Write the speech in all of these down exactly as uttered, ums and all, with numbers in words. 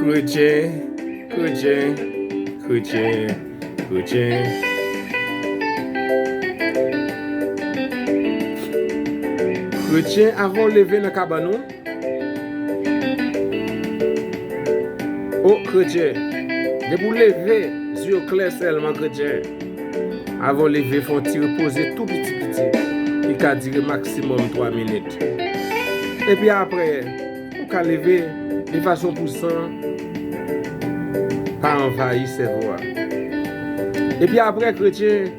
Kretyen, kretyen, kretyen, kretyen. Kretyen, avan w leve nan kabann ou, o kretyen, depi w leve, zye w klè sèlman, kretyen. Avan w leve, fè yon ti repoze tou piti piti, ki ka dire maksimòm twa minit. Epi apre, ou ka leve de fason pou san pa anvayi sèvo a. Epi apre, kretyen,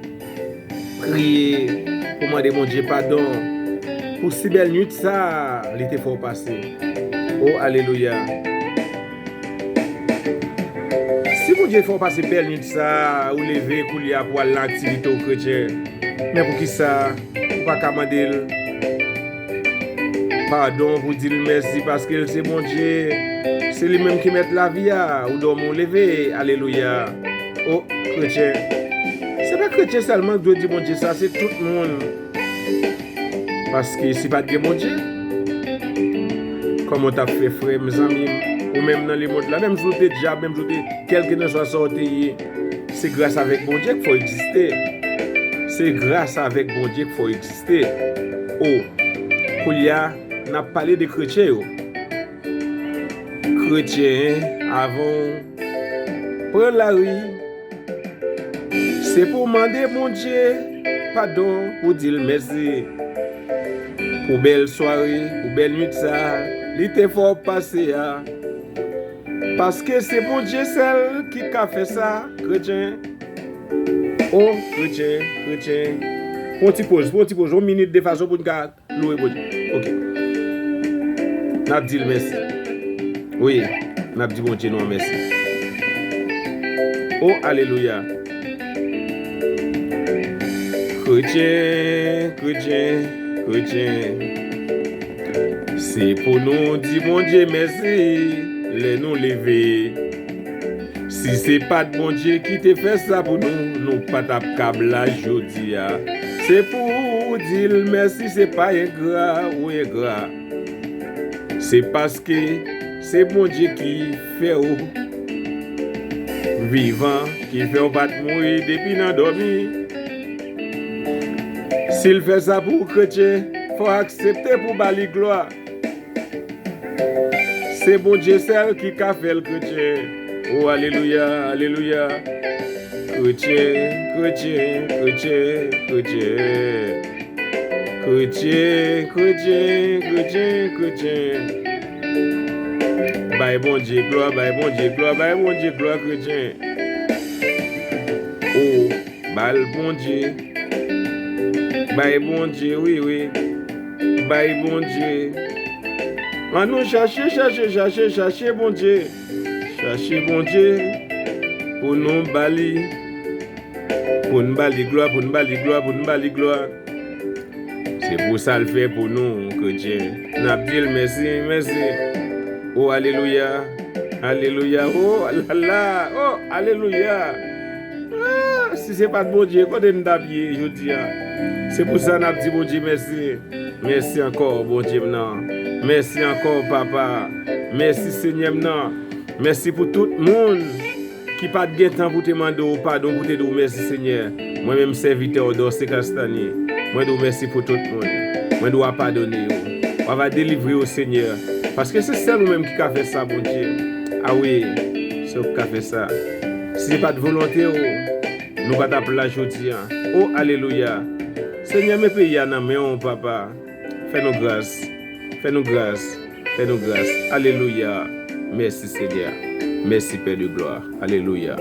priye pou mande Bondye padon pou si bèl nwit sa a li te fè w pase. O, alelouya! Si Bondye fè w pase bèl nwit sa a, ou leve koulye a pou al nan aktivite w, kretyen, men poukisa ou pa ka mande l padon, pou di l mèsi, paske l se Bondye, se li menm ki mèt lavi a, ou dòmi, ou leve, alelouya. O, kretyen, se pa kretyen sèlman ki dwe di Bondye sa, se tout moun. Paske si pa t gen Bondye, kòman w t ap fè, frè m, zanmi m, ou menm nan lemonn la, menm si w te dyab, menm si w te kèlkeswa sa w te ye, se gras avèk Bondye k fè w egziste. Se gras avèk Bondye k fè w egziste. O, koulye a, n ap pale de kretyen yo. Kretyen, avan w pran lari, se pou w mande Bondye padon, pou w di l mèsi pou bèl sware, pou bèl nwit sa a li te fè w pase a. Paske se Bondye sèl ki ka fè sa, kretyen. O, kretyen, kretyen. Pran ti poz, pran ti poz, yon minit de fason pou n ka louwe Bondye. Ok. N ap di l mèsi. Wi, n ap di Bondye nou an mèsi. O, alelouya. Kretyen, kretyen, kretyen. Se pou nou di Bondye mèsi lè nou leve. Si se pa t Bondye ki te fè sa pou nou, nou pa t ap kab la jodi a. Se pou w di l mèsi, se pa engra ou engra. Se paske se Bondye ki fè w vivan, ki fè w pa t mouri depi nan dòmi. Si l fè sa pou w, kretyen, fò w aksepte pou w ba li glwa. Se Bondye sèl ki ka fè l, kretyen. O, alelouya, alelouya. Kretyen, kretyen, kretyen, kretyen. Kretyen, kretyen, kretyen, kretyen. Bay Bondye glwa, bay Bondye glwa, bay Bondye glwa, kretyen. O, ba l Bondye. Bay Bondye, wi, wi. Bay Bondye. Ann nou chache, chache, chache, chache Bondye. Chache Bondye pou nou ba li. Pou n ba li glwa, pou n ba li glwa, pou n ba li glwa. Se pou sa l fè pou nou, kretyen. N ap di l mèsi, mèsi. O, alelouya. Alelouya. O, la, la. O, alelouya. Ah, si se pa t Bondye, kote n t ap ye jodi a? Se pou sa n ap di Bondye mèsi. Mèsi ankò, Bondye m nan. Mèsi ankò, Papa. Mèsi, Senyè m nan. Mèsi pou tout moun ki pa t gen tan pou te mande w padon, pou te di w mèsi, Senyè. Mwen menm, sèvitè w, Dorcé Castagné, mwen di w mèsi pou tout moun. Mwen di w w a padone yo. W a va delivre yo, Senyè. Paske se sèl ou menm ki ka fè sa, Bondye. A wi, se ou ki ka fè sa. Si se pa t volonte w, nou pa t ap la jodi a. O, alelouya. Senyè, men peyi a nan men w, Papa. Fè nou gras. Fè nou gras. Fè nou gras. Alelouya. Mèsi, Senyè. Mèsi, Pè de glwa. Alelouya.